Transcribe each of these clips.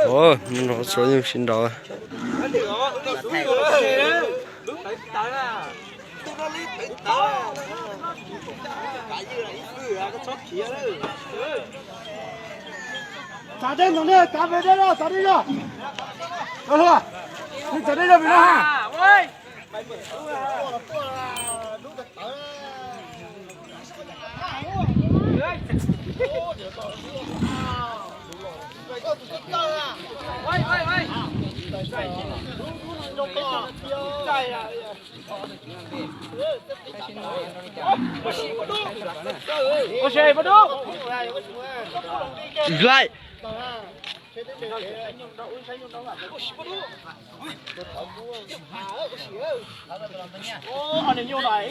Ov, no txhua yug sib nraud. Txav dej ntawm nej, txav pem dej no, txav dej zog. Txav dej zog pem no. Tsis laij.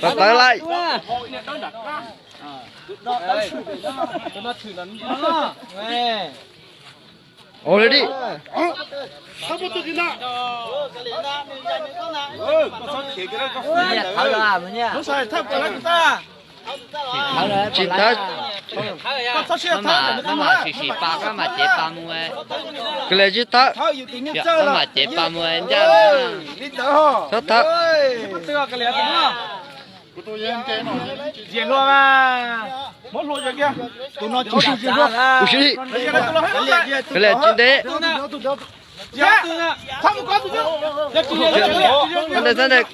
Tawv tawv laij. Ua li dim. Tsis thawb. Koj mam sim sim pa, koj mam cev pa mus. Koj li tsis thawb. Koj mam cev pa mus ncaj. Thawb thawb. Ua si li. Koj li tsis ntev. Txhob ntev, txhob ntev.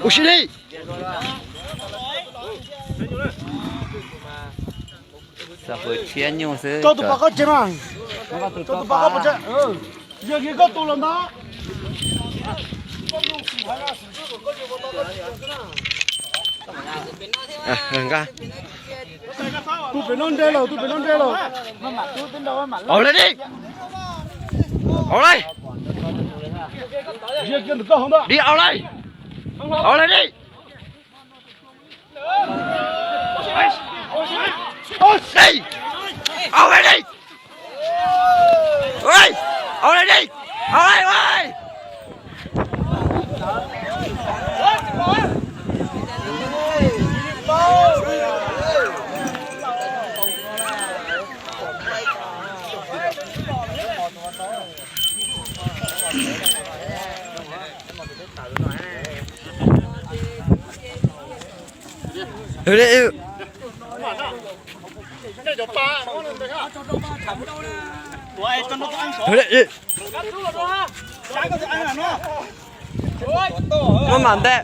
Ua si li. Txog hauv tshiab nyuj xwb. Rau tus pom qab tsev mas. Rau tus pom qab pom tsev. Yog kiag koj tus los ntag. Tus pem no nres lawm, tus pem no nres lawm. Au li dim. Au li. Dim au li. Au li dim. Dim. Au li dim. Au li dim. Au li. Maj mam nte.